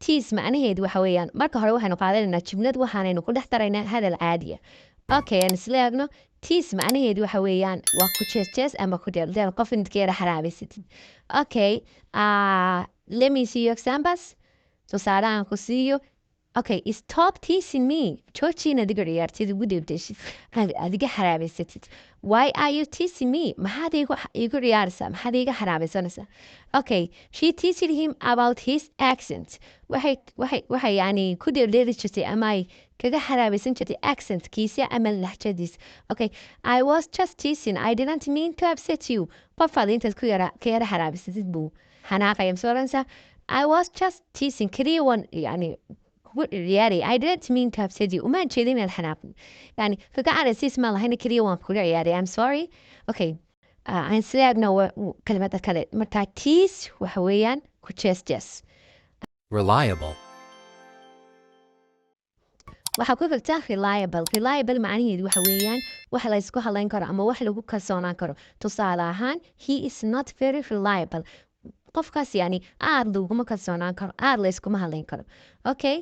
Tease macnaheedu waxa weeyaan, marka hore waxaynu qaadanaynaa jumlad, waxaanaynu ku dhex daraynaa hadal caadiya. Okay, aan isla eegno. Tease macnaheedu waxa weeyaan waa ku jees-jees ama ku dheeldheel, qof inaad ka yara xaraabaysatid. Okay, let me see your examples. Tusaale aan ku siiyo. Okay, stop teasing me. Jooji inaad iga ciyaartid, igu dheeldheeshid, adiga xaraabaysatid. Why are you teasing me? Maxaad igu ciyaaraysaa? Maxaad iga xaraabaysanaysaa? Okay, she teased him about his accent. Waxay yani ku dheeldheeli jirtay ama ay kaga xaraabaysan jirtay accentkiisa ama lahjadiisa. Okay, I was just teasing. I didn't mean to upset you. Qofaad intaad ku yara ka yara xaraabaysatid buu xanaaqaya. Masoo oranaysaa, "I was just teasing." Kaliya waan yani kugu ciyaaraya. I didn't mean to upset you. Umaan jeedin inaad xanaaqin, yani kaga caraysiis ma lahayna, kaliya waan kuga ciyaaray. I'm sorry. Okay, aan isla eegno kelimada kale. Marka tease waxa weeyaan ku jees jees. Reliable. Waxaa ku xigta reliable. Reliable macnaheedu waxa weeyaan wax la isku halayn karo ama wax lagu kalsoonaan karo. Tusaale ahaan, he is not very reliable. Qofkaas yani aad laguma kalsoonaan karo, aad la iskuma halayn karo. Okay,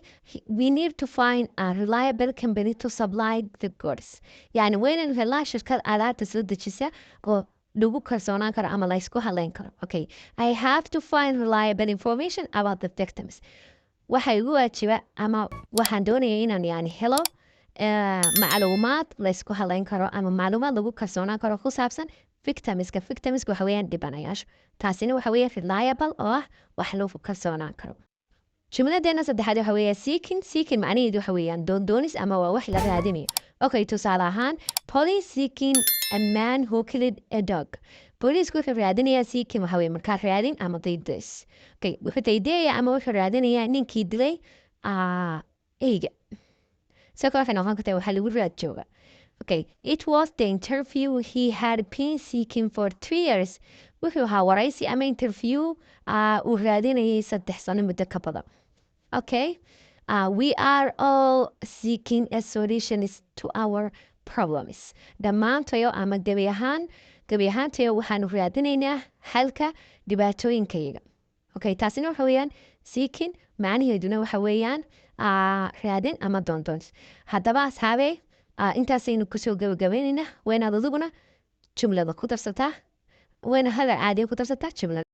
we need to find a reliable company to supply the goods. Yani waa inaynu helnaa shirkad alaabta soo dejisa oo lagu kalsoonaan karo ama la isku halayn karo. Okay, I have to find reliable information about the victims. Waxa igu waajiba ama waxaan doonaya inaan yani helo macluumaad la isku halayn karo ama macluumaad lagu kalsoonaan karo ku saabsan victimska. Victimska waxa weeyaan dhibanayaasha. Taasina waxa weeye reliable oo ah wax lagu kalsoonaan karo. Jumladeena saddexaad waxa weeye seeking. Seeking macnaheedu waxa weeyaan doondoonis ama waa wax la raadinayo. Okay, tusaale ahaan, police seeking a man who killed a dog. Booliisku wuxuu raadinayaa. Seeking waxa weeye markaa raadin ama daydays. Okay, wuxuu daydayaya ama wuxuu raadinayaa ninkii dilay eyga. Sidoo kale waxay noqon kartaa waxaa lagu raad jooga. Okay, it was the interview he had been seeking for 3 years. Wuxuu ahaa waraysi ama interview uu raadinayay 3 sano muddo ka badan. Okay, we are all seeking a solution to our problems. Dhammaantayo ama gebi ahaantayo waxaanu raadinaynaa xalka dhibaatooyinkayaga. Okay, taasina waxa weeyaan seeking, macnaheeduna waxa weeyaan raadin ama doondoons. Haddaba asxaabey, intaasaynu kusoo gabagabaynaynaa. Waa inaad adiguna jumlada ku darsataa, wayna hadal caadiya ku darsataa jumlada.